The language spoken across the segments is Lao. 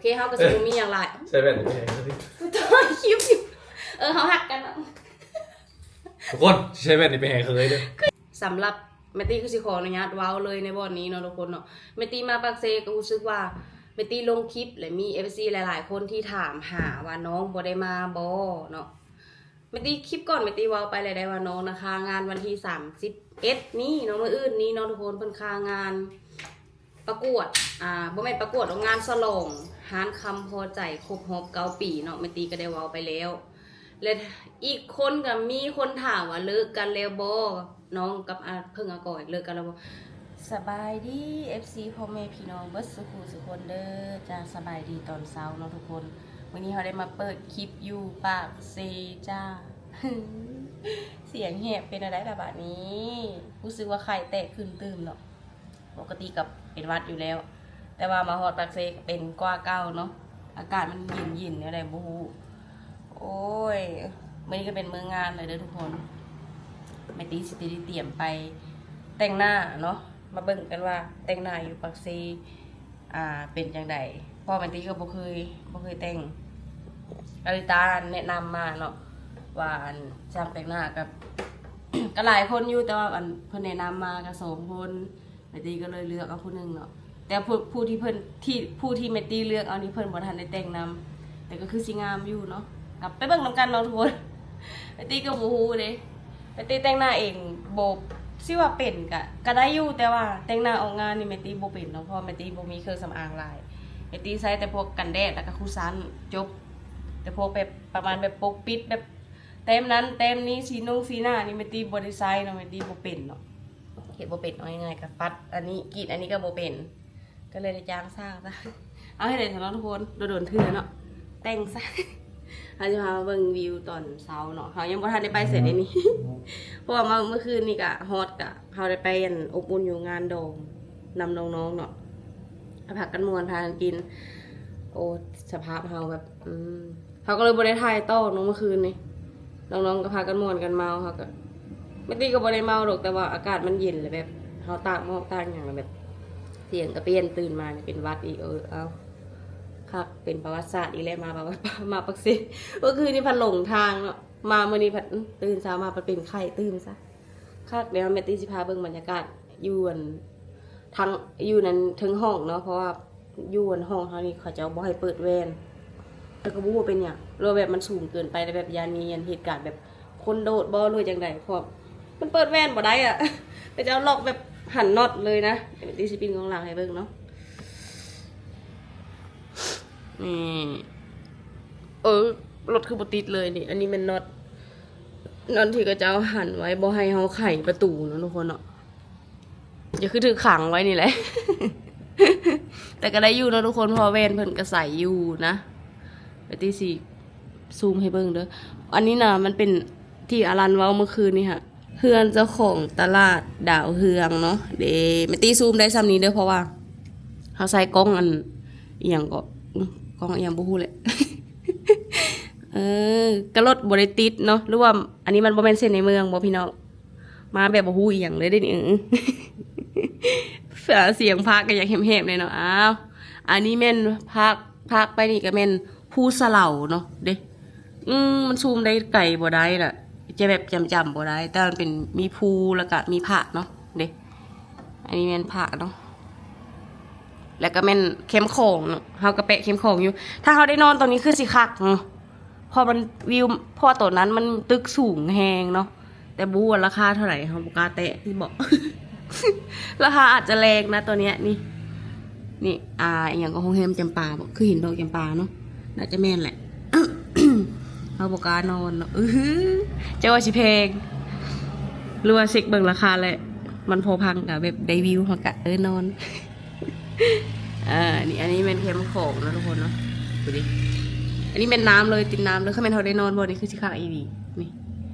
ເກ ເຮົາກໍຊິບໍ່ມີຫຍັງຫຼາຍ. ໃສ່ແວ່ນນີ້ໄປໃຫ້ເຂີຍ ຕອນຄລິບຢູ່. ເອີ ເຮົາຮັກກັນເນາະ ທຸກຄົນ. ຊິໃສ່ແວ່ນນີ້ໄປໃຫ້ເຂີຍເດີ. ສຳລັບແມ່ຕີກໍຊິຂໍອະນຸຍາດເວົ້າເລີຍໃນບ່ອນນີ້ເນາະ ທຸກຄົນເນາະ. ແມ່ຕີມາປາກເຊກໍຮູ້ສຶກວ່າແມ່ຕີລົງຄລິບ ແລະ ມີເອັຟຊີຫຼາຍໆຄົນທີ່ຖາມຫາວ່ານ້ອງບໍ່ໄດ້ມາບໍ່ເນາະ. ແມ່ຕີ ຄລິບກ່ອນແມ່ຕີເວົ້າໄປແລ້ວໄດ໋ວ່ານ້ອງນະຄາງານວັນທີສາມສິບເອັດນີ້ເນາະ ມື້ອື່ນນີ້ເນາະ ທຸກຄົນ. ເພິ່ນຄາງານປະກວດ ອ່າ ບໍ່ແມ່ນປະກວດດອກ ງານສະຫຼອງຮ້ານຄຳພໍໃຈຄົບຮອບເກົ້າປີເນາະ. ແມ່ຕີກໍໄດ້ເວົ້າໄປແລ້ວ ແລະ ອີກຄົນກໍມີຄົນຖາມວ່າເລີກກັນແລ້ວບໍ່ ນ້ອງກັບ ອາ ເພິ່ງອາກອຍເລີກກັນແລ້ວບໍ່. ສະບາຍດີເອັຟຊີ ພໍ່ແມ່ພີ່ນ້ອງເບິດສູ່ຜູ້ສູ່ຄົນເດີ. ຈ້າ ສະບາຍດີຕອນເຊົ້າເນາະ ທຸກຄົນ. ມື້ນີ້ເຮົາໄດ້ມາເປີດຄລິບຢູ່ປາກເຊຈ້າ. ສຽງແຫບເປັນແນວໃດລະບາດນີ້? ຮູ້ສຶກວ່າໄຂ້ແຕກຂຶ້ນຕື່ມເນາະ. ປົກກະຕິກໍເປັນຫວັດຢູ່ແລ້ວ ແຕ່ວ່າມາຮອດປາກເຊກໍເປັນກວ່າເກົ່າເນາະ. ອາກາດມັນເຢັນໆ ແນວໃດບໍ່ຮູ້. ໂອ້ຍ ມື້ນີ້ກໍເປັນມື້ງານແລ້ວເດີທຸກຄົນ. ແມ່ຕີຊິໄດ້ຕຽມໄປແຕ່ງໜ້າເນາະ. ມາເບິ່ງກັນວ່າແຕ່ງໜ້າຢູ່ປາກເຊ ອ່າ ເປັນຈັ່ງໃດ ເພາະວ່າແມ່ຕີກໍບໍ່ເຄີຍ ບໍ່ເຄີຍແຕ່ງ. ອາລິຕາແນະນຳມາເນາະ ວ່າອັນຊ່າງແຕ່ງໜ້າກໍ ກໍຫຼາຍຄົນຢູ່ ແຕ່ວ່າອັນເພິ່ນແນະນຳມາກໍສອງຄົນ. ແມ່ຕີກໍເລີຍເລືອກເອົາຜູ້ໜຶ່ງເນາະ. ແຕ່ຜູ້ ຜູ້ທີ່ເພິ່ນ ທີ່ ຜູ້ທີ່ແມ່ຕີເລືອກເອົານີ້ເພິ່ນບໍ່ທັນໄດ້ແຕ່ງນຳ ແຕ່ກໍຄືຊິງາມຢູ່ເນາະ. ກັບໄປເບິ່ງນຳກັນເນາະທຸກຄົນ. ແມ່ຕີກໍບໍ່ຮູ້ເດ້ ແມ່ຕີແຕ່ງໜ້າເອງບໍ່ ຊິວ່າເປັນກະ ກະໄດ້ຢູ່ ແຕ່ວ່າແຕ່ງໜ້າອອກງານນີ້ແມ່ຕີບໍ່ເປັນເນາະ ເພາະວ່າແມ່ຕີບໍ່ມີເຄື່ອງສຳອາງຫຼາຍ. ແມ່ຕີໃຊ້ແຕ່ພວກກັນແດດ ແລ້ວກໍຄູຊັນ ຈົບ. ແຕ່ພວກແບບປະມານແບບປົກປິດ ແບບແຕ້ມນັ້ນແຕ້ມນີ້ ສີນົງສີໜ້ານີ້ແມ່ຕີບໍ່ໄດ້ໃຊ້ເນາະ ແມ່ຕີບໍ່ເປັນເນາະ. ເຮັດບໍ່ເປັນ ເອົາງ່າຍໆ ກໍປັດອັນນີ້ ກຣີດອັນນີ້ກໍບໍ່ເປັນ ກໍເລີຍໄດ້ຈ້າງຊ່າງຊະ. ເອົາເຮັດໄດ້ຊະເນາະທຸກຄົນ ໂດນໆເທື່ອເນາະ ແຕ່ງຊະ. ເຮົາຈະພາມາເບິ່ງວິວຕອນເຊົ້າເນາະ. ເຮົາຍັງບໍ່ທັນໄດ້ໄປໃສເດນີ້ ເພາະວ່າມາມື້ຄືນນີ້ກະຮອດ ກະເຮົາໄດ້ໄປອັນອົບອຸ່ນຢູ່ງານດອງນຳນ້ອງໆເນາະ. ພາກັນມ່ວນ ພາກັນກິນ. ໂອ້ ສະພາບເຮົາແບບ ອືມ ເຮົາກໍເລີຍບໍ່ໄດ້ຖ່າຍຕໍ່ເນາະມື້ຄືນນີ້. ນ້ອງໆກໍພາກັນມ່ວນກັນເມົາ ເຮົາກໍ ແມ່ຕີກໍບໍ່ໄດ້ເມົາດອກ ແຕ່ວ່າອາກາດມັນເຢັນ ແລ້ວແບບເຮົາຕາກໝອກຕາກຫຍັງ ແລ້ວແບບສຽງກະປ່ຽນ ຕື່ນມານີ້ເປັນຫວັດອີກ. ເອີ ເອົ້າ ຄັກ ເປັນປະຫວັດສາດອີກແລ້ວ ມາ ມາປາກເຊ. ເມື່ອຄືນນີ້ພັດຫຼົງທາງເນາະ ມາມື້ນີ້ພັດ ອືມ ຕື່ນເຊົ້າມາພັດເປັນໄຂ້ຕື່ມຊະ. ຄັກ ດຽວແມ່ຕີຊິພາເບິ່ງບັນຍາກາດຢູ່ອັນ ທາງ ຢູ່ນັ້ນເທິງຫ້ອງເນາະ ເພາະວ່າຢູ່ອັນຫ້ອງເຮົານີ້ເຂົາເຈົ້າບໍ່ໃຫ້ເປີດແວ່ນ ແຕ່ກໍບໍ່ຮູ້ວ່າເປັນຫຍັງ ຫຼືວ່າແບບມັນສູງເກີນໄປ ແລ້ວແບບຢ້ານມີອັນເຫດການແບບຄົນໂດດບໍ່ ຫຼືວ່າຈັ່ງໃດ ເພາະມັນເປີດແວ່ນບໍ່ໄດ້ອະ ເຂົາເຈົ້າລັອກແບບຫັນນັອດເລີຍນະ. ດຽວແມ່ຕີຊິປິ່ນເບື້ອງຫຼັງໃຫ້ເບິ່ງເນາະ. ນີ້ ເອີ ລົດຄືບໍ່ຕິດເລີຍນີ້. ອັນນີ້ແມ່ນນັອດ ນັອດທີ່ເຂົາເຈົ້າຫັນໄວ້ບໍ່ໃຫ້ເຮົາໄຂປະຕູເນາະ ທຸກຄົນເນາະ. ກໍຄືຖືກຂັງໄວ້ນີ້ແຫຼະ ແຕ່ກໍໄດ້ຢູ່ເນາະທຸກຄົນ ເພາະວ່າແວ່ນເພິ່ນກໍໃສຢູ່ນະ. ແມ່ຕີຊິຊູມໃຫ້ເບິ່ງເດີ. ອັນນີ້ນະ ມັນເປັນທີ່ອາລັນເວົ້າເມື່ອຄືນນີ້ຫະ ເຮືອນເຈົ້າຂອງຕະຫຼາດດາວເຮືອງເນາະ. ເດ ແມ່ຕີຊູມໄດ້ຊ່ຳນີ້ເດີ ເພາະວ່າເຮົາໃຊ້ກ້ອງອັນ ອີ່ຫຍັງເກາະ ອື ກ້ອງອີ່ຫຍັງບໍ່ຮູ້ແຫຼະ. ເອີ ກໍລົດບໍ່ໄດ້ຕິດເນາະ ຫຼືວ່າອັນນີ້ມັນບໍ່ແມ່ນເສັ້ນໃນເມືອງບໍ່ພີ່ນ້ອງ? ມາແບບບໍ່ຮູ້ອີ່ຫຍັງເລີຍເດ້ນີ້. ເອີ ສຽງພາກກໍຢາກແຫບໆແດ່ເນາະ. ອ້າວ ອັນນີ້ແມ່ນພາກ ພາກໄປນີ້ກໍແມ່ນພູສະເຫຼົາເນາະເດ້. ອືມ ມັນຊູມໄດ້ໄກບໍ່ໄດ້ລະ ຈະແບບຈຳໆບໍ່ໄດ້ ແຕ່ມັນເປັນ ມີພູ ແລ້ວກໍມີພະເນາະເດ້. ອັນນີ້ແມ່ນພະເນາະ ແລ້ວກໍແມ່ນແຄມຂອງເນາະ. ເຮົາກໍແປະແຄມຂອງຢູ່. ຖ້າເຮົາໄດ້ນອນຕົງນີ້ຄືຊິຄັກເນາະ ເພາະມັນວິວ ເພາະວ່າຕົວນັ້ນມັນຕຶກສູງແຮງເນາະ. ແຕ່ບໍ່ຮູ້ວ່າລາຄາເທົ່າໃດ ເຮົາບໍ່ກ້າແຕະ ຊິບອກ ລາຄາອາດຈະແລງນະຕົວເນີ້ຍ. ນີ້ ນີ້ ອ່າ ອີ່ຫຍັງກໍ ໂຮງແຮມຈຳປາບໍ? ຄືເຫັນດອກຈຳປາເນາະ ໜ້າຈະແມ່ນແຫຼະ. ເຮົາບໍ່ກ້ານອນເນາະ. ອື ເຈົ້າວ່າຊິແພງ ຫຼືວ່າເຊັກເບິ່ງລາຄາແລ້ວ ມັນພໍຟັງ ກໍແບບໄດ້ວິວ ເຮົາກໍ ເອີ ນອນ. ອ່າ ນີ້ ອັນນີ້ແມ່ນແຄມຂອງເນາະທຸກຄົນເນາະ. ດູດິ ອັນນີ້ແມ່ນນ້ຳເລີຍ ຕິດນ້ຳເລີຍ. ຄັນແມ່ນເຮົາໄດ້ນອນບ່ອນນີ້ຄືຊິຄັກອີ່ຫຼີ. ນີ້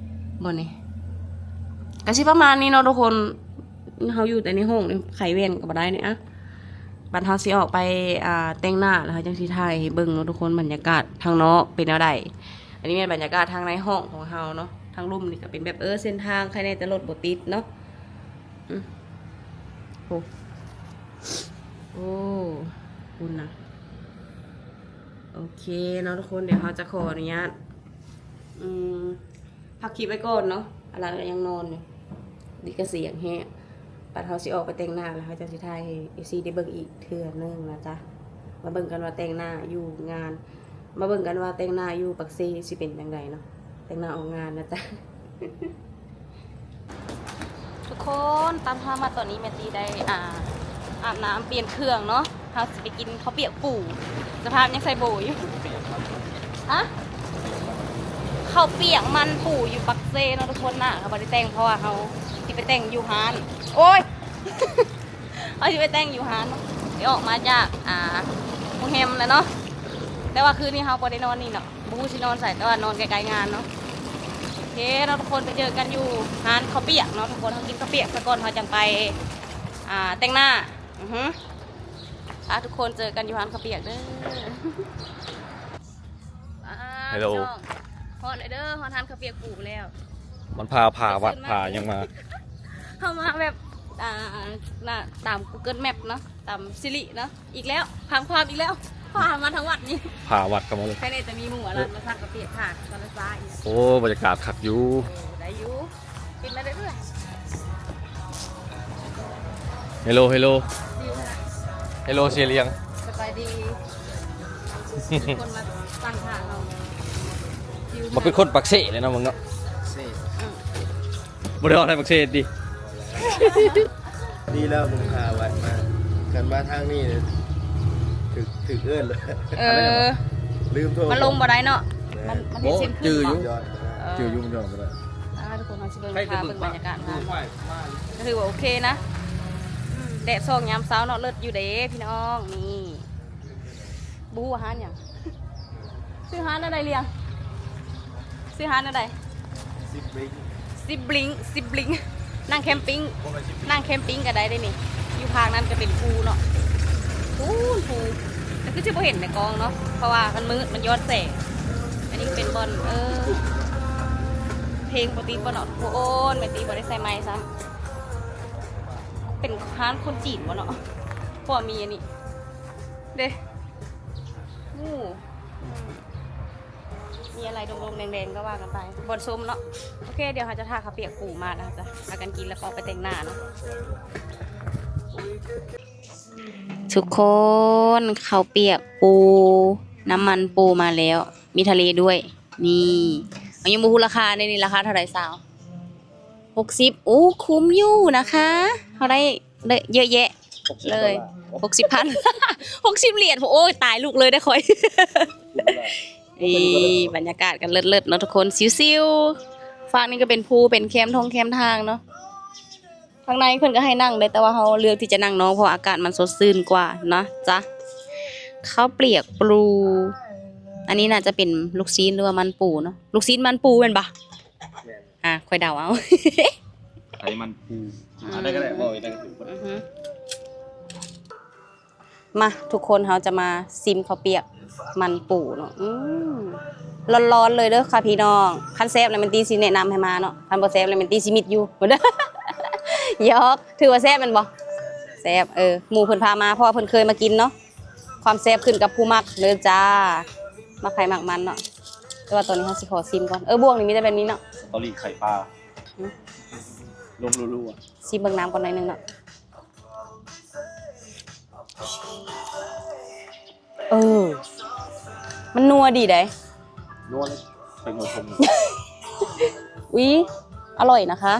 ບ່ອນນີ້ ກະຊິປະມານນີ້ເນາະທຸກຄົນ. ເຮົາຢູ່ແຕ່ໃນຫ້ອງນີ້ ໄຂແວ່ນກໍບໍ່ໄດ້ນີ້. ອະ ບັດເຮົາຊິອອກໄປ ອ່າ ແຕ່ງໜ້າ ແລ້ວເຮົາຈັ່ງຊິຖ່າຍໃຫ້ເບິ່ງເນາະທຸກຄົນ ບັນຍາກາດທາງນອກເປັນແນວໃດ. ອັນນີ້ແມ່ນບັນຍາກາດທາງໃນຫ້ອງຂອງເຮົາເນາະ. ທາງລຸ່ມນີ້ກໍເປັນແບບ ເອີ ເສັ້ນທາງ ໃຄແນ່ແຕ່ລົດບໍ່ຕິດເນາະ. ອື ໂອ້ ໂອ້ ພຸ້ນນະ. ໂອເຄເນາະທຸກຄົນ ດຽວເຮົາຈະຂໍອະນຸຍາດ ອືມ ພັກຄລິບໄວ້ກ່ອນເນາະ ອາລາຍັງນອນຢູ່ ດີກະສຽງແຮງ. ບັດເຮົາຊິອອກໄປແຕ່ງໜ້າແລ້ວ ເຮົາຈັ່ງຊິຖ່າຍໃຫ້ເອັຟຊີໄດ້ເບິ່ງອີກເທື່ອໜຶ່ງນະຈ໊ະ. ມາເບິ່ງກັນວ່າແຕ່ງໜ້າຢູ່ງານ ມາເບິ່ງກັນວ່າແຕ່ງໜ້າຢູ່ປາກເຊຊິເປັນຈັ່ງໃດເນາະ ແຕ່ງໜ້າອອກງານນະຈ໊ະ. ທຸກຄົນ ຕາມພາບມາຕອນນີ້ແມ່ຕີໄດ້ ອ່າ ອາບນ້ຳປ່ຽນເຄື່ອງເນາະ ເຮົາຊິໄປກິນເຂົ້າປຽກປູ ສະພາບຍັງໃສ່ໂບຢູ່. ຮະ? ເຂົ້າປຽກມັນປູຢູ່ປາກເຊເນາະທຸກຄົນນະ ເຮົາບໍ່ໄດ້ແຕ່ງ ເພາະວ່າເຮົາຊິໄປແຕ່ງຢູ່ຮ້ານ ໂອ້ຍ ເຮົາຊິໄປແຕ່ງຢູ່ຮ້ານເນາະ ໄດ້ອອກມາຈາກ ອ່າ ໂຮງແຮມແລ້ວເນາະ ແຕ່ວ່າຄືນນີ້ເຮົາບໍ່ໄດ້ນອນນີ້ເນາະ. ບໍ່ຮູ້ຊິນອນໃສ ແຕ່ວ່ານອນໃກ້ໆງານເນາະ. ໂອເຄເນາະທຸກຄົນ ໄປເຈີກັນຢູ່ຮ້ານເຂົ້າປຽກເນາະທຸກຄົນ ເຮົາກິນເຂົ້າປຽກສາກ່ອນ ເຮົາຈັ່ງໄປ ອ່າ ແຕ່ງໜ້າ. ອືຮຶ ອ່າ ທຸກຄົນ ເຈີກັນຢູ່ຮ້ານເຂົ້າປຽກເດີ. ອ່າ ຮອດແລ້ວເດີ ຮອດຮ້ານເຂົ້າປຽກປູແລ້ວ. ມັນພາ ພາວັດ ພາຫຍັງມາ ເຮົາມາແບບ ອ່າ ຕາມ Google Map ເນາະ ຕາມ Siri ເນາະ. ອີກແລ້ວ ພັງຄວາມອີກແລ້ວ ພາມາທັງວັດນີ້ ພາວັດເຂົ້າມາເລີຍ. ໃຜແນ່ຈະມີໝູ່ອາລັນມາສັ່ງເຂົ້າປຽກ ພາການລະຊາອີກ. ໂອ້ ບັນຍາກາດຄັກຢູ່. ໂອ້ ໄດ້ຢູ່ ກິນມາເລື້ອຍໆ. ເຮໂລ ເຮໂລ ເຮໂລ ເຊລຽງ ສະບາຍດີ. ຄົນມາຕັ້ງທ່າເຮົາ ມາເປັນຄົນປາກເຊເລີຍເນາະ ມຶງເນາະ. ປາກເຊ ອືມ ບໍ່ໄດ້ອອກໄທປາກເຊດຕິ. ດີແລ້ວມຶງພາວັດມາ ຄັນມາທາງນີ້ຖືກ ຖືກເອີ້ນເລີຍ. ເອີ ລືມໂທ ມັນລົງບໍ່ໄດ້ເນາະ. ແມ່ນ ມັນ ມັນເຮັດເສັ້ນຂຶ້ນບໍ່? ຈື່ຢູ່ ເອີ ຈື່ຢູ່ ມັນຍ້ອນບໍ່ໄດ້. ອ່າ ທຸກຄົນ ເຮົາຊິເບິ່ງ ພາເບິ່ງບັນຍາກາດງານເນາະ ກໍຖືວ່າໂອເຄນະ. ອືມ ແດດສ່ອງຍາມເຊົ້າເນາະ ເລີດຢູ່ເດ້ພີ່ນ້ອງ. ນີ້ ບໍ່ຮູ້ວ່າຮ້ານຫຍັງ ຊື່ຮ້ານແນວໃດລຽງ? ຊື່ຮ້ານແນວໃດ? ຊິບບລິງ ຊິບບລິງ ຊິບບລິງ ນັ່ງແຄມປິງ ນັ່ງແຄມປິງກໍໄດ້ເດ້ນີ້. ຢູ່ພາກນັ້ນກໍເປັນພູເນາະ ພູນພູ ແຕ່ຄືຊິບໍ່ເຫັນໃນກ້ອງເນາະ ເພາະວ່າມັນມືດ ມັນຍ້ອນແສງ. ອັນນີ້ເປັນບ່ອນ ເອີ ເພງບໍ່ຕິດບໍ່ເນາະ. ໂອ້ຍ ແມ່ຕີບໍ່ໄດ້ໃສ່ໄມค์ຊ້ຳ. ເປັນຮ້ານຄົນຈີນບໍ່ເນາະ ເພາະວ່າມີອັນນີ້ ເດ້ ໂອ້ ອືມ ມີອະໄລດົງໆແດງໆ ກໍວ່າກັນໄປ ບ່ອນຊົມເນາະ. ໂອເຄ ດຽວເຮົາຈະຖ້າເຂົ້າປຽກປູມາ ແລ້ວເຮົາຈະພາກັນກິນ ແລ້ວກໍອອກໄປແຕ່ງໜ້າເນາະ. ທຸກຄົນ ເຂົ້າປຽກປູ ນ້ຳມັນປູມາແລ້ວ ມີທະເລດ້ວຍ. ນີ້ ເຮົາຍັງບໍ່ຮູ້ລາຄາເດ້ນີ້ ລາຄາເທົ່າໃດສາວ? ຫົກສິບ ໂອ້ ຄຸ້ມຢູ່ນະຄະ ເຮົາໄດ້ ໄດ້ເຍອະແຍະເລີຍ. ຫົກສິບພັນ ຫົກສິບຫຼຽນ ໂອ້ຍ ຕາຍລູກເລີຍເດ້ຂ້ອຍ. ນີ້ ບັນຍາກາດກໍເລີດໆເນາະທຸກຄົນ ຊິວໆ. ຟາກນີ້ກໍເປັນພູ ເປັນແຄມທົ່ງແຄມທາງເນາະ. ທາງໃນເພິ່ນກໍໃຫ້ນັ່ງເດ້ ແຕ່ວ່າເຮົາເລືອກທີ່ຈະນັ່ງນອກ ເພາະວ່າອາກາດມັນສົດຊື່ນກວ່ານະຈ໊ະ. ເຂົ້າປຽກປູ ອັນນີ້ໜ້າຈະເປັນລູກຊີ້ນ ຫຼືວ່າມັນປູເນາະ ລູກຊີ້ນມັນປູແມ່ນບໍ່? ແມ່ນ ອ່າ ຂ້ອຍເດົາເອົາ ໄທມັນປູ ອືມ ອັນໃດກໍໄດ້ ເວົ້າອັນໃດກໍຖືກ. ອືຮຶ ມາ ທຸກຄົນ ເຮົາຈະມາຊິມເຂົ້າປຽກມັນປູເນາະ. ອືມ ຮ້ອນໆເລີຍເດີຄ່ະພີ່ນ້ອງ. ຄັນແຊບແລ້ວແມ່ນຕີຊິແນະນຳໃຫ້ມາເນາະ ຄັນບໍ່ແຊບແລ້ວແມ່ນຕີຊິມິດຢູ່. ຫຍອກ ຖືວ່າແຊບແມ່ນບໍ່? ແຊບ ເອີ ໝູ່ເພິ່ນພາມາ ເພາະວ່າເພິ່ນເຄີຍມາກິນເນາະ. ຄວາມແຊບຂຶ້ນກັບຜູ້ມັກເດີຈ້າ ມັກໃຜມັກມັນເນາະ. ແຕ່ວ່າຕອນນີ້ເຮົາຊິຂໍຊິມກ່ອນ. ເອີ ບ່ວງນີ້ມີແຕ່ແບບນີ້ເນາະ. ສະຕໍຣີໄຂ່ປາ ຫືມ ລົງລົວໆ. ຊິມເບິ່ງນ້ຳກ່ອນໜ້ອຍໜຶ່ງເນາະ. ເອີ ມັນນົວດີໃດ໋ ນົວເລີຍ ເປັນຫົວຊົມ. ອຸ້ຍ ອະລ່ອຍນະຄະ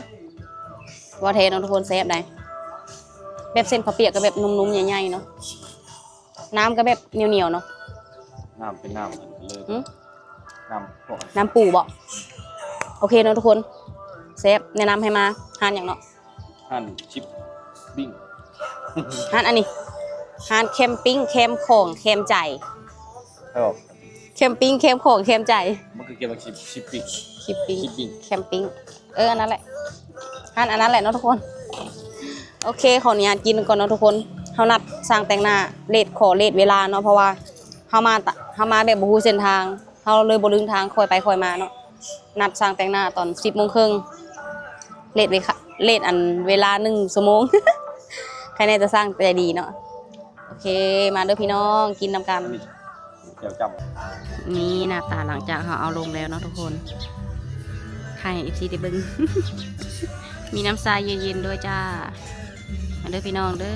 ວ່າແທ້ເນາະທຸກຄົນ ແຊບໃດ໋. ແບບເສັ້ນເຂົ້າປຽກກໍແບບນຸ້ມໆ ໃຫຍ່ໆເນາະ ນ້ຳກໍແບບໜຽວໆເນາະ. ນ້ຳເປັນນ້ຳອັນເລີຍ ຫືມ ນ້ຳພວກ ນ້ຳປູບໍ? ໂອເຄເນາະທຸກຄົນ ແຊບ. ແນະນຳໃຫ້ມາຮ້ານຫຍັງເນາະ? ຮ້ານຊິບບິງ ຮ້ານອັນນີ້ ຮ້ານແຄມປິງ ແຄມຂອງແຄມໃຈ. ແຄມປິງ ແຄມຂອງແຄມໃຈ ມັນຄືກ່ຽວກັບຊິບ ຊິບປິງ ຊິບປິງ ຊິບປິງ ແຄມປິງ. ເອີ ອັນນັ້ນແຫຼະ ຮ້ານອັນນັ້ນແຫຼະເນາະທຸກຄົນ. ໂອເຄ ຂໍອະນຸຍາດກິນກ່ອນເນາະທຸກຄົນ. ເຮົານັດຊ່າງແຕ່ງໜ້າເລດ ຂໍເລດເວລາເນາະ ເພາະວ່າເຮົາມາ ເຮົາມາແບບບໍ່ຮູ້ເສັ້ນທາງ ເຮົາເລີຍບໍ່ລຶງທາງ ຄ່ອຍໄປຄ່ອຍມາເນາະ. ນັດຊ່າງແຕ່ງໜ້າຕອນສິບໂມງເຄິ່ງ ເລດເວ ເລດອັນເວລາໜຶ່ງຊົ່ວໂມງ. ໃຄແນ່ແຕ່ຊ່າງໃຈດີເນາະ. ໂອເຄ ມາເດີພີ່ນ້ອງ ກິນນຳກັນ. ແຈ່ວຈ້ຳ. ນີ້ໜ້າຕາຫຼັງຈາກເຮົາເອົາລົງແລ້ວເນາະທຸກຄົນ ຖ່າຍໃຫ້ເອັຟຊີໄດ້ເບິ່ງ ມີນ້ຳຊາເຢັນໆດ້ວຍຈ້າ ມາເດີພີ່ນ້ອງເດີ.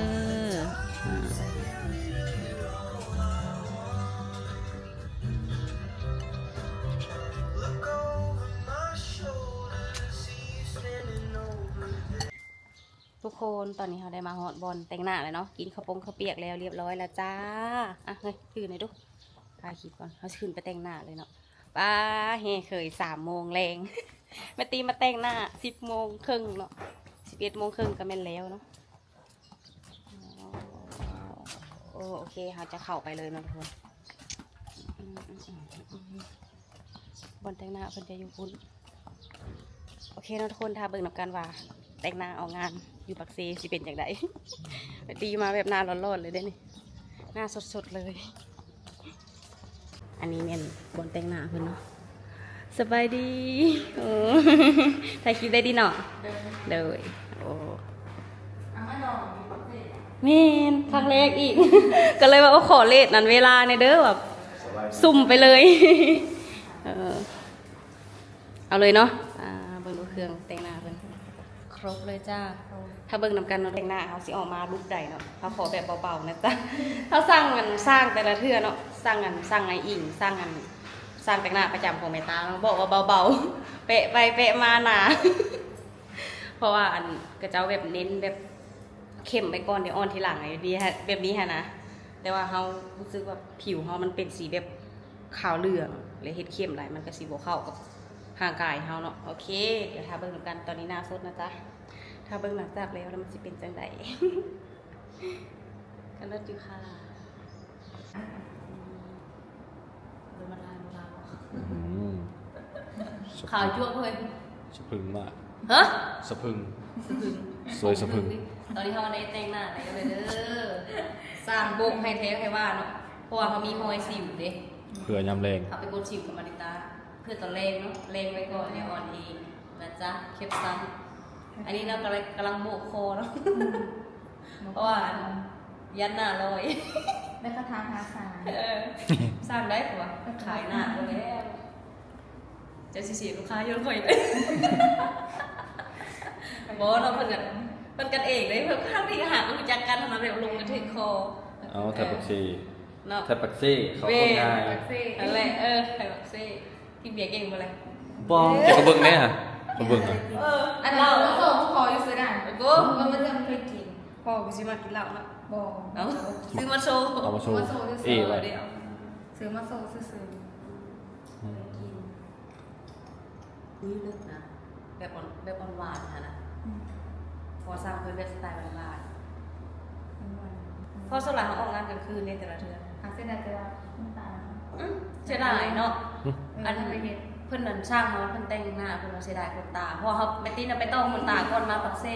ທຸກຄົນ ຕອນນີ້ເຮົາໄດ້ມາຮອດບ່ອນແຕ່ງໜ້າແລ້ວເນາະ ກິນເຂົ້າປົງເຂົ້າປຽກແລ້ວລຽບຮ້ອຍແລ້ວຈ້າ. ອ່ະ ເຮີ້ຍ ຖືໜ່ອຍດູ ຖ່າຍຄລິບກ່ອນ ເຮົາຊິຂຶ້ນໄປແຕ່ງໜ້າເລີຍເນາະ. ປ້າ ເຮເຄີຍ ສາມໂມງແລງ ແມ່ຕີມາແຕ່ງໜ້າ ສິບໂມງເຄິ່ງເນາະ ສິບເອັດໂມງເຄິ່ງກໍແມ່ນແລ້ວເນາະ. ໂອ ໂອເຄ ເຮົາຈະເຂົ້າໄປເລີຍເນາະທຸກຄົນ. ບ່ອນແຕ່ງໜ້າເພິ່ນຈະຢູ່ພຸ້ນ. ໂອເຄເນາະທຸກຄົນ ຖ້າເບິ່ງນຳກັນວ່າແຕ່ງໜ້າອອກງານຢູ່ປາກເຊຊິເປັນຈັ່ງໃດ. ແມ່ຕີມາແບບໜ້າຮ້ອນໆເລີຍເດ້ນີ້ ໜ້າສົດໆເລີຍ. ອັນນີ້ແມ່ນບ່ອນແຕ່ງໜ້າເພິ່ນເນາະ. ສະບາຍດີ ໂອ້ ຖ່າຍຄລິບໄດ້ດີເນາະ. ໂດຍ ໂອ້ ແມ່ນ ຄັ້ງແລກອີກ ກໍເລີຍວ່າ ໂອ້ ຂໍເລດນັ້ນເວລາແດ່ເດີ ແບບ ສະບາຍດີ ຊຸ່ມໄປເລີຍ. ເອີ ເອົາເລີຍເນາະ. ອ່າ ເບິ່ງດູເຄື່ອງແຕ່ງໜ້າເພິ່ນ ຄົບເລີຍຈ້າ. ຖ້າເບິ່ງນຳກັນເນາະ ແຕ່ງໜ້າເຮົາຊິອອກມາລຸກໃດເນາະ. ເຮົາຂໍແບບເບົາໆນະຈ້າ. ເຮົາສ້າງອັນ ສ້າງແຕ່ລະເທື່ອເນາະ ສ້າງອັນ ສ້າງອ້າຍອິງ ສ້າງອັນ ຊ່າງແຕ່ງໜ້າປະຈຳຂອງແມ່ຕາເນາະ ບອກວ່າເບົາໆ ແປະໄປແປະມາໜາ. ເພາະວ່າອັນ ເຂົາເຈົ້າແບບເນັ້ນແບບເຂັ້ມໄປກ່ອນ ດຽວອ່ອນທີຫຼັງ ແບບນີ້ຫັ້ນນະ. ແຕ່ວ່າເຮົາຮູ້ສຶກວ່າຜິວເຮົາມັນເປັນສີແບບ ຂາວເຫຼືອງ ແລະ ເຮັດເຂັ້ມຫຼາຍ ມັນກໍຊິບໍ່ເຂົ້າກັບຮ່າງກາຍເຮົາເນາະ. ໂອເຄ ດຽວຖ້າເບິ່ງນຳກັນ ຕອນນີ້ໜ້າສົດນະຈ໊ະ ຖ້າເບິ່ງຫຼັງຈາກແລ້ວ ແລ້ວມັນຊິເປັນຈັ່ງໃດ. ກໍເລີດຢູ່ຄ່ະ. ອືມ ຂາວຈັ້ວເພິ່ນ ສະພຶງມາກ. ຮະ? ສະພຶງ ສະພຶງ ສວຍສະພຶງ. ຕອນນີ້ເຮົາໄດ້ແຕ່ງໜ້າແລ້ວເດີ ຊ່າງໂບກໃຫ້ແທ້ໃຫ້ວ່າເນາະ ເພາະວ່າເຮົາມີຮອຍສິວເດ້ ເພື່ອຍາມແລງ ເຮົາໄປກົດສິວກັບມາລິຕາ ເພື່ອຕອນແລງເນາະ ແລງໄວ້ກ່ອນ ແລ້ວອອນເອງນະຈ໊ະ ເຄັບສັ້ນ. ອັນນີ້ເນາະ ກຳລັງ ກຳລັງໂບກຄໍເນາະ ອືມ ເພາະວ່າຢ້ານໜ້າລອຍ ແມ່ຄາຖາພາສາ ເອີ ສ້າງໄດ້ຕົວະ ຂາຍໜ້າບໍ່ແລ້ວ. ເຈົ້າຊິເສຍລູກຄ້າຍ້ອນຂ້ອຍ ບໍ່ເນາະ ເພິ່ນກໍ ເພິ່ນກັນເອງເດ້ ເພິ່ນທັງທີ່ຫາກໍຮູ້ຈັກກັນຫັ້ນນະ ແບບລົມກັນຖືກຄໍ. ເອົາ ແຖວປາກເຊເນາະ ແຖວປາກເຊ ເຂົາຄົນງ່າຍ ປາກເຊ ນັ້ນແຫຼະ ເອີ ແຖວປາກເຊ. ກິນເບຍເກັ່ງບໍ່ລະ? ບໍ່ ເຈົ້າກໍເບິ່ງແດ່ຫະ ເຂົາເບິ່ງຫະ. ເອີ ອັນເຫຼົ້າ ເອົາມາໂຊ ຂໍຢູ່ຊື່ນະ ໂອ້ ມັນຍັງບໍ່ເຄີຍກິນ ພໍ່ກໍຊິມາກິນເຫຼົ້າເນາະ. ບໍ່ ເອົາ ຊື້ມາໂຊ ເອົາມາໂຊ ມາໂຊຊື່ໆ ເອ ໄວ້ ຊື້ມາໂຊຊື່ໆ. ອືມ ກິນ ອຸ້ຍ ເລິດນະ ແບບອ່ອນ ແບບອ່ອນຫວານຫັ້ນນະ. ອືມ ເພາະວ່າສ້າງເພິ່ນແບບສະໄຕລ໌ຫວານໆ ຫວານໆ. ອືມ ເພາະສ່ວນຫຼາຍເຮົາອອກງານກາງຄືນເດ້ແຕ່ລະເທື່ອ. ຫາກເສຍດາຍແຕ່ວ່ານ້ຳຕານ. ອືມ ເສຍດາຍເນາະ. ອືມ ອັນ ເພິ່ນນັ້ນ ຊ່າງເຮົາເພິ່ນແຕ່ງໜ້າ ເພິ່ນວ່າເສຍດາຍຂົນຕາ ເພາະວ່າເຮົາ ແມ່ຕິນະໄປຕໍ່ຂົນຕາກ່ອນມາປາກເຊ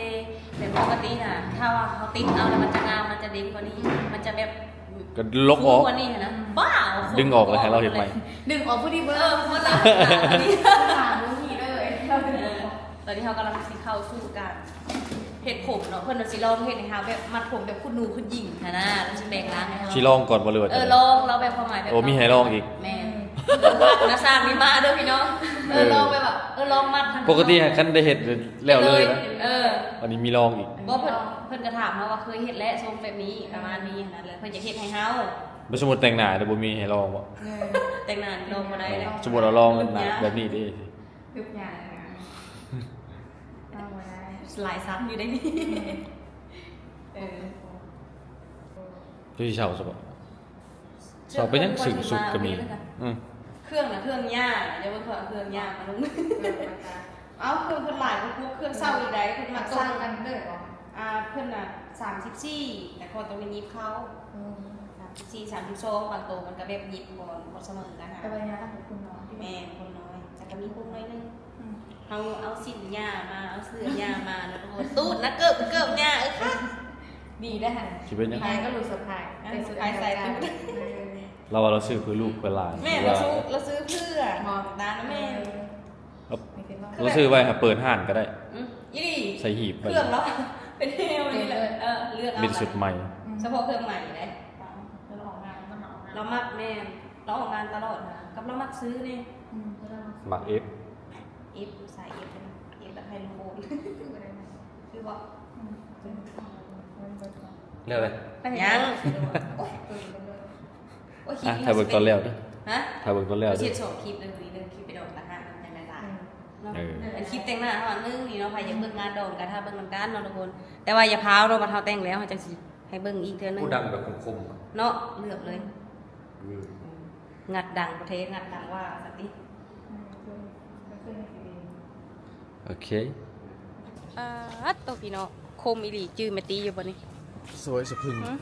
ແຕ່ປົກກະຕິນະ ຖ້າວ່າເຮົາຕິດເອົາແລ້ວມັນຈະງາມ ມັນຈະເດັ່ງກວ່ານີ້ ມັນຈະແບບ ກໍລົກອອກ ກວ່ານີ້ຫັ້ນນະ ບ້າ ດຶງອອກແລ້ວໃຫ້ລາວເຮັດໃໝ່ ດຶງອອກພໍດີເບີດ. ເອີ ເບິດລະ ໜ້າບໍ່ມີເລີຍ ເອີ ຕອນນີ້ເຮົາກຳລັງຊິເຂົ້າສູ່ການເຮັດຜົມເນາະ ເພິ່ນວ່າຊິລອງເຮັດໃຫ້ເຮົາແບບມັດຜົມແບບຄຸນໜູຄຸນຍິງຫັ້ນນະ ລາວຊິແປງຮ່າງໃຫ້ເຮົາ ຊິລອງກ່ອນບໍ່ ຫຼືວ່າ ເອີ ລອງ ລາວແບບຄວາມໝາຍແບບ ໂອ້ ມີໃຫ້ລອງອີກ ແມ່ນ ເອີ ພາກນະຊ່າງນີ້ມາເດີພີ່ນ້ອງ ເອີ ເອີ ລອງແບບວ່າ ເອີ ລອງມັດຫັ້ນ ປົກກະຕິຫັ້ນຄັນໄດ້ເຮັດແລ້ວເລີຍນະ ເອີ ອັນນີ້ມີລອງອີກ ບໍ່ ເພິ່ນ ເພິ່ນກໍຖາມເຮົາວ່າເຄີຍເຮັດແລ້ວ ຊົງແບບນີ້ ປະມານນີ້ຫັ້ນນະ ແລ້ວເພິ່ນຈະເຮັດໃຫ້ເຮົາ. ແລ້ວສົມມຸດແຕ່ງໜ້າແລ້ວບໍ່ມີໃຫ້ລອງບໍ່? ແມ່ນ ແຕ່ງໜ້ານີ້ລອງບໍ່ໄດ້ເດ້ ສົມມຸດເອົາລອງໜ້າແບບນີ້ເດ້ ຍາກນະ ລອງບໍ່ໄດ້ ຫຼາຍຊັ້ນຢູ່ເດ້ນີ້ ເອີ ເຈົ້າຊິເຊົ່າຊະບໍ່? ເຊົ່າໄປຫຍັງ? ຊື້ຊຸດກໍມີ ອືມ ເຄື່ອງນະ ເຄື່ອງຍ່າ ຢ່າເບິ່ງເຂົາເອົາເຄື່ອງຍ່າມາລົງ ເອົາ ເຄື່ອງເພິ່ນຫຼາຍກວ່າພວກເຄື່ອງເຊົ່າອີກໃດ ເພິ່ນມັກສ້າງກັນເລີຍບໍ່? ອ່າ ເພິ່ນນະ ສາມສິບສີ່ ແຕ່ເຂົາຕ້ອງໄດ້ຫຍິບເຂົ້າ ອືມ ສາມສິບສີ່ ສາມສິບສອງ ບາງໂຕມັນກໍແບບຫຍິບບໍ່ ບໍ່ສະເໝີກັນນະ ແຕ່ວ່າຍາກກັບຄົນນ້ອຍ ແມ່ນ ຄົນນ້ອຍ ແຕ່ກໍມີພຸ້ນໜ້ອຍໜຶ່ງ ອືມ ເຮົາເອົາສິ້ນຍ່າມາ ເອົາເສື້ອຍ່າມາ ແລ້ວກໍຕູດນະ ເກີບ ເກີບຍ່າ ເອີ ຄັກ ດີໄດ໋ຫັ້ນ ຊິເປັນຫຍັງ? ຍາຍກໍຮູ້ສະພາຍ ອ່າ ສະພາຍໃສ່ຕູດ ເອີ ລາວວ່າລາວຊື້ເພື່ອລູກເພື່ອຫຼານ ແມ່ນ ວ່າ ລາວຊື້ ລາວຊື້ເພື່ອ ບໍ່ ຕານະ ແມ່ນ ເອີ ລາວຊື້ໄວ້ໃຫ້ເປີດຮ້ານກໍໄດ້ ອືມ ອີ່ຫຼີ ໃສ່ຫີບໄວ້ ເຄື່ອງລາວເປັນແນວນີ້ແຫຼະ ເອີ ເລືອກເອົາ ມີແຕ່ຊຸດໃໝ່ ອືມ ສະເພາະເຄື່ອງໃໝ່ເດ້ ລາວອອກງານ ລາວອອກງານ ລາວມັກ ແມ່ນ ອອກງານຕະຫຼອດນະ ກັບລາວມັກຊື້ເດ້. ອືມ ມັກເອັຟ ເອັຟ ສາຍເອັຟ ເອັຟແບບໄຮໂລໂບນ ຄືບໍ່? ອືມ ແລ້ວເລີຍ ໄປເຮັດ ຍັງ ໂອ້ຍ ໂອ້ຍ ອ່ະ ຖ້າເບິ່ງຕອນແລ້ວເດີ ຮະ ຖ້າເບິ່ງຕອນແລ້ວເດີ ເຮັດສອງຄລິບເດີ ນີ້ເດີ ຄລິບໄປດອງກະທະນຳ ຈັ່ງໄດ້ຫຼາຍ ອືມ ເນາະ ເອີ ອັນຄລິບແຕ່ງໜ້າເຮົາອັນໜຶ່ງນີ້ເນາະ ໃຜຢາກເບິ່ງງານດອງກະຖ້າເບິ່ງນຳກັນເນາະທຸກຄົນ ແຕ່ວ່າຢ່າພ້າວເນາະ ບັດເຮົາແຕ່ງແລ້ວເຮົາຈັ່ງຊິໃຫ້ເບິ່ງອີກເທື່ອໜຶ່ງ ຜູ້ດັງແບບຄົມໆ ເນາະ ເຫຼືອບເລີຍ ອືມ ງັດດັງປະເທດ ງັດດັງວ່າຊັ້ນຕິ ອືມ ໂອເຄ ປາດໂຕ ພີ່ນ້ອງ ຄົມອີ່ຫຼີ ຈື່ແມ່ຕີຢູ່ບໍ່ນີ້? ສວຍສະພຶງ ຫື?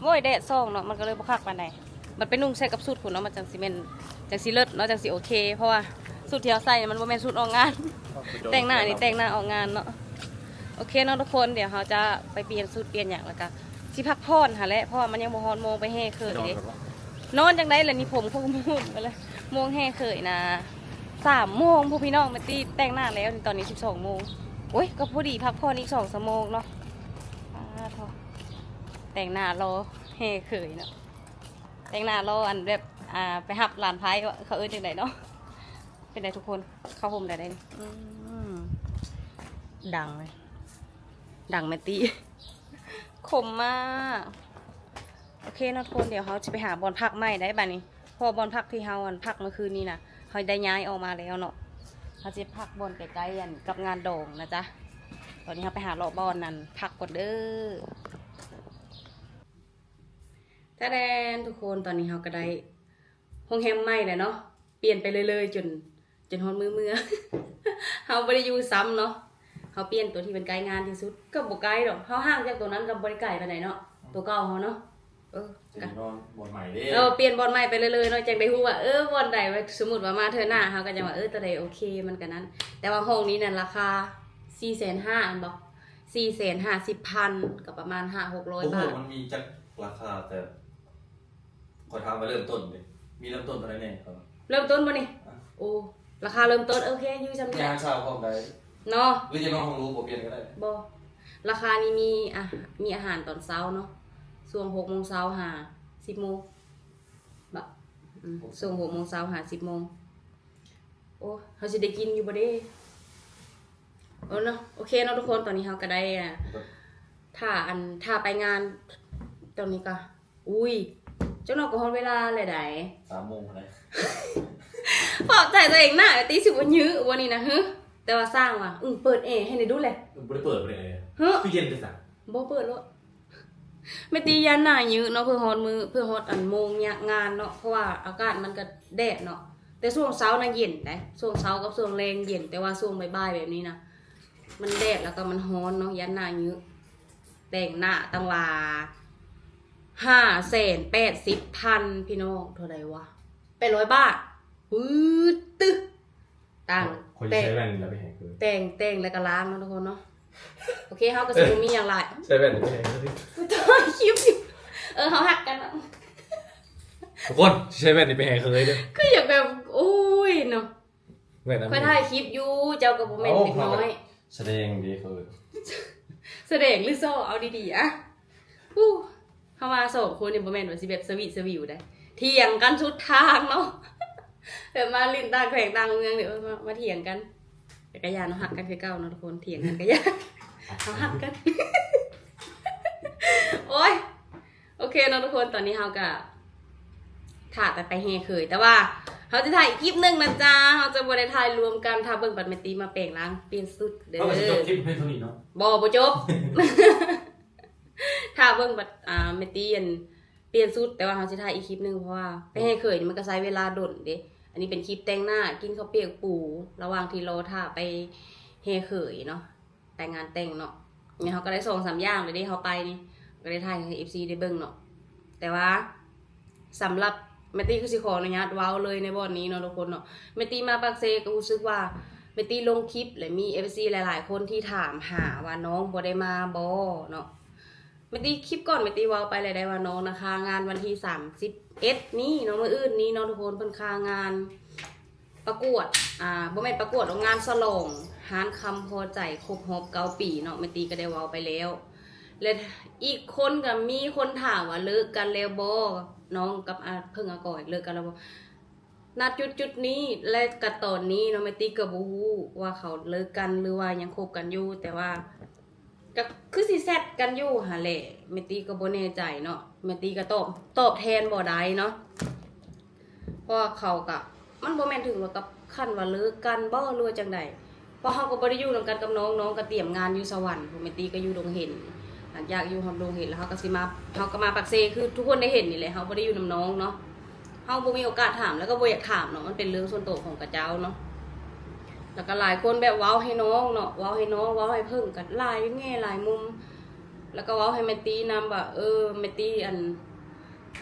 ໂອ້ຍ ແດດສ່ອງເນາະ ມັນກໍເລີຍບໍ່ຄັກປານໃດ ມັນໄປນຸ່ງໃສ່ກັບຊຸດພຸ້ນເນາະ ມັນຈັ່ງຊິແມ່ນ ຈັ່ງຊິເລີດເນາະ ຈັ່ງຊິໂອເຄ ເພາະວ່າຊຸດທີ່ເຮົາໃສ່ນີ້ມັນບໍ່ແມ່ນຊຸດອອກງານ ແຕ່ງໜ້ານີ້ແຕ່ງໜ້າອອກງານເນາະ ໂອເຄເນາະທຸກຄົນ ດຽວເຮົາຈະໄປປ່ຽນຊຸດປ່ຽນຫຍັງ ແລ້ວກະຊິພັກຜ່ອນຫັ້ນແຫຼະ ເພາະວ່າມັນຍັງບໍ່ຮອດໂມງໄປແຫ່ເຂີຍເດ້ ນອນຈັ່ງໃດລະນີ້ ຜົມກໍບໍ່ຮູ້ໄປເລີຍ ໂມງແຫ່ເຂີຍນະ ສາມໂມງພຸ້ນພີ່ນ້ອງ ແມ່ຕີແຕ່ງໜ້າແລ້ວ ນີ້ຕອນນີ້ສິບສອງໂມງ ໂອ້ຍ ກໍພໍດີພັກຜ່ອນອີກສອງຊົ່ວໂມງເນາະ ປາດໂທ້ ແຕ່ງໜ້າລໍແຫ່ເຂີຍເນາະ ແຕ່ງໜ້າລໍອັນແບບ ອ່າ ໄປຮັບຫຼານໃພ້ ເຂົາເອີ້ນຈັ່ງໃດເນາະ ເປັນໃດທຸກຄົນ ເຂົ້າຮົ່ມໄດ້ເດ້ ອືມ ດັງເລີຍ ດັງແມ່ຕີ ຄົມມາກ ໂອເຄເນາະທຸກຄົນ ດຽວເຮົາຊິໄປຫາບ່ອນພັກໃໝ່ໄດ໋ບາດນີ້ ເພາະວ່າບ່ອນພັກທີ່ເຮົາ ອັນ ພັກມື້ຄືນນີ້ນະ ເຮົາໄດ້ຍ້າຍອອກມາແລ້ວເນາະ ເຮົາຊິພັກບ່ອນໃກ້ໆ ອັນ ກັບງານດອງນະຈ໊ະ ຕອນນີ້ເຮົາໄປຫາເລາະບ່ອນ ອັນ ພັກກ່ອນເດີ ຕາແດນ ທຸກຄົນ ຕອນນີ້ເຮົາກໍໄດ້ໂຮງແຮມໃໝ່ແລ້ວເນາະ ປ່ຽນໄປເລື້ອຍໆ ຈົນ ຈົນຮອດມື້ເມືອ ເຮົາບໍ່ໄດ້ຢູ່ຊ້ຳເນາະ ເຮົາປ່ຽນໂຕທີ່ມັນໃກ້ງານທີ່ສຸດ ກໍບໍ່ໃກ້ດອກ ເຮົາຫ່າງຈາກໂຕນັ້ນກໍບໍ່ໄດ້ໄກປານໃດເນາະ ໂຕເກົ່າເຮົາເນາະ ເອີ ກໍນອນບ່ອນໃໝ່ເດ້ ເອີ ປ່ຽນບ່ອນໃໝ່ໄປເລື້ອຍໆ ເນາະ ຈັ່ງໄດ້ຮູ້ວ່າ ເອີ ບ່ອນໃດ ສົມມຸດວ່າມາເທື່ອໜ້າ ເຮົາກໍຈັ່ງວ່າ ເອີ ໂຕໃດໂອເຄ ມັນກໍນັ້ນ ແຕ່ວ່າຫ້ອງນີ້ນັ້ນລາຄາສີ່ແສນຫ້າ ແມ່ນບໍ່? ສີ່ແສນຫ້າສິບພັນ ກໍປະມານຫ້າຫົກຮ້ອຍບາດ ໂອ້ໂຫ ມັນມີຈັກລາຄາ ແຕ່ ຂ້ອຍຖາມວ່າເລີ່ມຕົ້ນເດ້ ມີເລີ່ມຕົ້ນເທົ່າໃດແດ່? ເລີ່ມຕົ້ນບໍ່ນີ້? ອະ ໂອ້ ລາຄາເລີ່ມຕົ້ນ ໂອເຄ ຢູ່ຊ່ຳນີ້ ມີອາຫານເຊົ້າພ້ອມໄດ້ເນາະ ຫຼືຈະນອນຫ້ອງຫຼູ່ບໍ່ປ່ຽນກໍໄດ້ ບໍ່ ລາຄານີ້ມີອາ ມີອາຫານຕອນເຊົ້າເນາະ ຊ່ວງຫົກໂມງເຊົ້າຫາສິບໂມງ ບະ ອືມ ຊ່ວງຫົກໂມງເຊົ້າຫາສິບໂມງ ໂອ້ ເຮົາຊິໄດ້ກິນຢູ່ບໍ່ເດ້? ເອີເນາະ ໂອເຄເນາະທຸກຄົນ ຕອນນີ້ເຮົາກໍໄດ້ ອ່າ ຖ້າ ອັນ ຖ້າໄປງານ ຕອນນີ້ກໍ ອຸ້ຍ ຈັກໜ່ອຍກໍຮອດເວລາແລ້ວໃດ໋ ສາມໂມງພຸ້ນໃດ໋ ປອບໃຈຕົວເອງນະ ແມ່ຕີຊິບໍ່ຍື້ບໍ່ນີ້ນະ ຫື ແຕ່ວ່າຊ່າງວ່າ ອື ເປີດແອໃຫ້ແດ່ດູແຫຼະ ບໍ່ໄດ້ເປີດ ບໍ່ໄດ້ແອ ຫື ຄືເຢັນແຕ່ຊັ້ນ ບໍ່ເປີດໂລດ ແມ່ຕີຢ້ານໜ້າຍື້ເນາະ ເພື່ອຮອດມື້ ເພື່ອຮອດອັນໂມງຍະ ງານເນາະ ເພາະວ່າອາກາດມັນກໍແດດເນາະ ແຕ່ຊ່ວງເຊົ້ານະເຢັນໃດ໋ ຊ່ວງເຊົ້າກັບຊ່ວງແລງເຢັນ ແຕ່ວ່າຊ່ວງບ່າຍໆແບບນີ້ນະ ມັນແດດ ແລ້ວກໍມັນຮ້ອນເນາະ ຢ້ານໜ້າຍື້ ແຕ່ງໜ້າຕັ້ງວ່າຫ້າແສນແປດສິບພັນ ພີ່ນ້ອງ ເທົ່າໃດວະ ແປດຮ້ອຍບາດ ປືດຕຶ ຕ່າງ ຂ້ອຍຊິໃສ່ແວ່ນແລ້ວໄປແຫ່ເຂີຍ ແຕ່ງ ແຕ່ງແລ້ວກໍລ້າງເນາະທຸກຄົນເນາະ ໂອເຄ ເຮົາກໍຊິບໍ່ມີຫຍັງຫຼາຍ ໃສ່ແວ່ນໄປແຫ່ເຂີຍ ກູຖ່າຍຄລິບຢູ່ ເອີ ເຮົາຮັກກັນເນາະ ທຸກຄົນ ຊິໃສ່ແວ່ນນີ້ໄປແຫ່ເຂີຍເດີ ຄືຢາກແບບ ໂອ້ຍເນາະ ແວ່ນອັນນີ້ ຂ້ອຍຖ່າຍຄລິບຢູ່ ເຈົ້າກໍບໍ່ແມ່ນເດັກນ້ອຍ ສະແດງເດ້ ເຂີຍ ສະແດງຫຼືໂຊ ເອົາດີໆ ອະ ຜູ້ ເຮົາວ່າສອງຄົນນີ້ບໍ່ແມ່ນວ່າຊິແບບສະຫວີດສະຫວິວໃດ໋ ຖຽງກັນສຸດທາງເນາະ ແບບມາຫຼິ້ນຕ່າງແຂວງຕ່າງເມືອງນີ້ ເອີ ມາ ມາຖຽງກັນ ແຕ່ກໍຢ່າເນາະ ຮັກກັນຄືເກົ່າເນາະທຸກຄົນ ຖຽງກັນກໍຢ່າ ເຮົາຮັກກັນ ໂອ້ຍ ໂອເຄເນາະທຸກຄົນ ຕອນນີ້ເຮົາກໍຖ້າແຕ່ໄປແຫ່ເຂີຍ ແຕ່ວ່າເຮົາຈະຖ່າຍອີກຄລິບໜຶ່ງນະຈ໊ະ ເຮົາຈະບໍ່ໄດ້ຖ່າຍລວມກັນ ຖ້າເບິ່ງບັດແມ່ຕີມາແປງຮ່າງປ່ຽນຊຸດເດີ ເຮົາກໍຊິຈົບຄລິບພຽງເທົ່ານີ້ເນາະ ບໍ່ ບໍ່ຈົບ ຖ້າເບິ່ງບັດ ອ່າ ແມ່ຕີອັນປ່ຽນຊຸດ ແຕ່ວ່າເຮົາຊິຖ່າຍອີກຄລິບໜຶ່ງ ເພາະວ່າໄປແຫ່ເຂີຍນີ້ມັນກໍໃຊ້ເວລາດົນເດ້ ອັນນີ້ເປັນຄລິບແຕ່ງໜ້າ ກິນເຂົ້າປຽກປູ ລະຫວ່າງທີ່ລໍຖ້າໄປແຫ່ເຂີຍເນາະ ໄປງານແຕ່ງເນາະ ນີ້ເຮົາກໍໄດ້ສອງສາມຢ່າງເລີຍເດ້ ເຮົາໄປນີ້ ກໍໄດ້ຖ່າຍໃຫ້ເອັຟຊີໄດ້ເບິ່ງເນາະ ແຕ່ວ່າ ສຳລັບແມ່ຕີກໍຊິຂໍອະນຸຍາດເວົ້າເລີຍໃນບ່ອນນີ້ເນາະທຸກຄົນເນາະ ແມ່ຕີມາປາກເຊກໍຮູ້ສຶກວ່າແມ່ຕີລົງຄລິບ ແລະ ມີເອັຟຊີຫຼາຍໆຄົນທີ່ຖາມຫາວ່ານ້ອງບໍ່ໄດ້ມາບໍ່ເນາະ ແມ່ຕີຄລິບກ່ອນແມ່ຕີເວົ້າໄປແລ້ວໄດ໋ວ່ານ້ອງນະຄາງານວັນທີສາມສິບເອັດນີ້ເນາະ ມື້ອື່ນນີ້ເນາະທຸກຄົນ ເພິ່ນຄາງານປະກວດ ອ່າ ບໍ່ແມ່ນປະກວດດອກ ງານສະຫຼອງຮ້ານຄຳພໍໃຈຄົບຮອບເກົ້າປີເນາະ ແມ່ຕີກໍໄດ້ເວົ້າໄປແລ້ວ ແລະ ອີກຄົນກໍມີຄົນຖາມວ່າເລີກກັນແລ້ວບໍ່ ນ້ອງກັບ ອາ ເພິ່ງອາກອຍເລີກກັນແລ້ວບໍ່ ນະຈຸດໆນີ້ ແລະ ກະຕອນນີ້ເນາະ ແມ່ຕິກະບໍ່ຮູ້ວ່າເຂົາເລີກກັນ ຫຼືວ່າຍັງຄົບກັນຢູ່ ແຕ່ວ່າ ກະຄືຊິແຊັດກັນຢູ່ຫັ້ນແຫຼະ ແມ່ຕິກະບໍ່ແນ່ໃຈເນາະ ແມ່ຕິກະຕອບ ຕອບແທນບໍ່ໄດ້ເນາະ ເພາະວ່າເຂົາກະ ມັນບໍ່ແມ່ນເຖິງວ່າກັບຂັ້ນວ່າເລີກກັນບໍ່ ຫຼືວ່າຈັ່ງໃດ ເພາະເຮົາກໍບໍ່ໄດ້ຢູ່ນຳກັນກັບນ້ອງ ນ້ອງກໍຕຽມງານຢູ່ສະຫວັນ ແມ່ຕິກໍຢູ່ດົງເຫັນ ຫຼັງຈາກຢູ່ຮອດດົງເຫັນແລ້ວ ເຮົາກໍຊິມາ ເຮົາກໍມາປາກເຊ ຄືທຸກຄົນໄດ້ເຫັນນີ້ແຫຼະ ເຮົາບໍ່ໄດ້ຢູ່ນຳນ້ອງເນາະ ເຮົາບໍ່ມີໂອກາດຖາມ ແລ້ວກໍບໍ່ຢາກຖາມເນາະ ມັນເປັນເລື່ອງສ່ວນໂຕຂອງຂະເຈົ້າເນາະ ແລ້ວກໍຫຼາຍຄົນແບບເວົ້າໃຫ້ນ້ອງເນາະ ເວົ້າໃຫ້ນ້ອງ ເວົ້າໃຫ້ເພິ່ງ ກໍຫຼາຍແງ່ຫຼາຍມຸມ ແລ້ວກໍເວົ້າໃຫ້ແມ່ຕິນຳວ່າ ເອີ ແມ່ຕິ ອັນ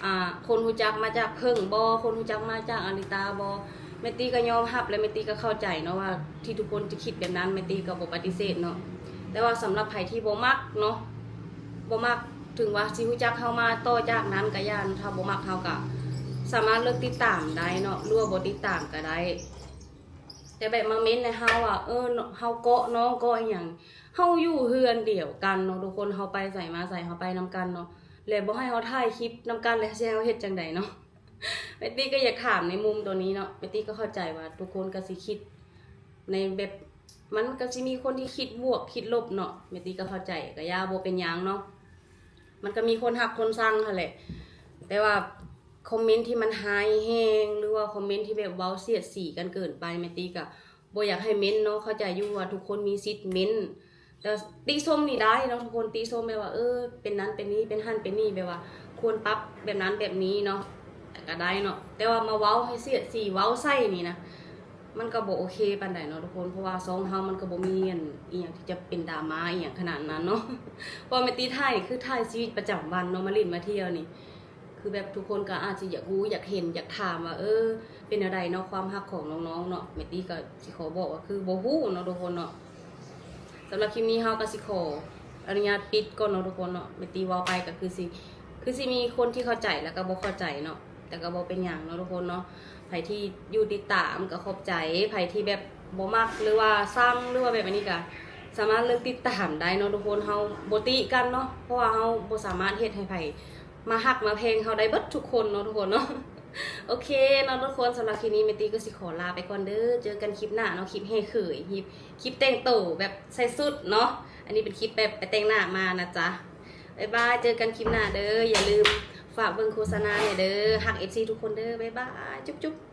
ອ່າ ຄົນຮູ້ຈັກມາຈາກເພິ່ງບໍ່ ຄົນຮູ້ຈັກມາຈາກອາລິຕາບໍ່ ແມ່ຕິກໍຍອມຮັບ ແລະ ແມ່ຕິກໍເຂົ້າໃຈເນາະວ່າທີ່ທຸກຄົນຈະຄິດແບບນັ້ນ ແມ່ຕິກໍບໍ່ປະຕິເສດເນາະ ແຕ່ວ່າສຳລັບໃຜທີ່ບໍ່ມັກເນາະ ບໍ່ມັກ ເຖິງວ່າຊິຮູ້ຈັກເຮົາມາຕໍ່ຈາກນັ້ນກໍຢ່າ ຖ້າບໍ່ມັກເຮົາກໍສາມາດເລີກຕິດຕາມໄດ້ເນາະ ຫຼືວ່າບໍ່ຕິດຕາມກໍໄດ້ ແຕ່ແບບມາເມັ້ນໃຫ້ເຮົາວ່າ ເອີ ເຮົາເກາະນ້ອງເກາະອີ່ຫຍັງ ເຮົາຢູ່ເຮືອນດຽວກັນເນາະທຸກຄົນ ເຮົາໄປໃສມາໃສເຮົາໄປນຳກັນເນາະ ແລະ ບໍ່ໃຫ້ເຮົາຖ່າຍຄລິບນຳກັນ ແລະ ຊິໃຫ້ເຮົາເຮັດຈັ່ງໃດເນາະ ແມ່ຕິກໍຢາກຖາມໃນມຸມໂຕນີ້ເນາະ ແມ່ຕິກໍເຂົ້າໃຈວ່າທຸກຄົນກໍຊິຄິດໃນແບບ ມັນກໍຊິມີຄົນທີ່ຄິດບວກຄິດລົບເນາະ ແມ່ຕິກໍເຂົ້າໃຈ ກໍຢ່າ ບໍ່ເປັນຫຍັງເນາະ ມັນກໍມີຄົນຮັກຄົນຊັງຫັ້ນແຫຼະ ແຕ່ວ່າຄອມເມັນທີ່ມັນຮ້າຍແຮງ ຫຼືວ່າຄອມເມັນທີ່ແບບເວົ້າສຽດສີກັນເກີນໄປ ແມ່ຕິກໍ ບໍ່ຢາກໃຫ້ເມັ້ນເນາະ ເຂົ້າໃຈຢູ່ວ່າທຸກຄົນມີສິດເມັ້ນ ແຕ່ຕິຊົມນີ້ໄດ້ເນາະ ທຸກຄົນຕິຊົມແບບວ່າ ເອີ ເປັນນັ້ນເປັນນີ້ ເປັນຫັ້ນເປັນນີ້ ແບບວ່າຄວນປັບແບບນັ້ນແບບນີ້ເນາະ ກໍໄດ້ເນາະ ແຕ່ວ່າມາເວົ້າໃຫ້ສຽດສີເວົ້າໃສ່ນີ້ນະ ມັນກໍບໍ່ໂອເຄປານໃດເນາະທຸກຄົນ ເພາະວ່າຊ່ອງເຮົາມັນກໍບໍ່ມີອັນອີ່ຫຍັງທີ່ຈະເປັນດຣາມາອີ່ຫຍັງຂະໜາດນັ້ນເນາະ ເພາະວ່າແມ່ຕິຖ່າຍນີ້ຄືຖ່າຍຊີວິດປະຈຳວັນເນາະ ມາຫຼິ້ນມາທ່ຽວນີ້ ຄືແບບທຸກຄົນກໍອາດຊິຢາກຮູ້ຢາກເຫັນຢາກຖາມວ່າ ເອີ ເປັນແນວໃດເນາະ ຄວາມຮັກຂອງນ້ອງໆເນາະ ແມ່ຕິກໍຊິຂໍບອກວ່າຄືບໍ່ຮູ້ເນາະທຸກຄົນເນາະ ສຳລັບຄລິບນີ້ເຮົາກໍຊິຂໍອະນຸຍາດປິດກ່ອນເນາະທຸກຄົນເນາະ ແມ່ຕິເວົ້າໄປກໍຄືຊິ ຄືຊິມີຄົນທີ່ເຂົ້າໃຈ ແລ້ວກໍບໍ່ເຂົ້າໃຈເນາະ ແຕ່ກໍບໍ່ເປັນຫຍັງເນາະທຸກຄົນເນາະ ໃຜທີ່ຢູ່ຕິດຕາມກໍຂອບໃຈ ໃຜທີ່ແບບບໍ່ມັກ ຫຼືວ່າຊັງ ຫຼືວ່າແບບອັນນີ້ກໍສາມາດເລີກຕິດຕາມໄດ້ເນາະທຸກຄົນ ເຮົາບໍ່ຕິກັນເນາະ ເພາະວ່າເຮົາບໍ່ສາມາດເຮັດໃຫ້ໃຜ ມາຮັກມາແພງເຮົາໄດ້ເບິດທຸກຄົນເນາະທຸກຄົນເນາະ ໂອເຄເນາະທຸກຄົນ ສຳລັບຄລິບນີ້ແມ່ຕິກໍຊິຂໍລາໄປກ່ອນເດີ ເຈີກັນຄລິບໜ້າເນາະ ຄລິບແຫ່ເຂີຍ ຄລິບ ຄລິບແຕ່ງໂຕແບບໃສ່ຊຸດເນາະ ອັນນີ້ເປັນຄລິບແບບໄປແຕ່ງໜ້າມານະຈ໊ະ ບາຍບາຍ ເຈີກັນຄລິບໜ້າເດີ ຢ່າລືມຝາກເບິ່ງໂຄສະນາແດ່ເດີ ຮັກເອັຟຊີທຸກຄົນເດີ ບາຍບາຍ ຈຸບໆ.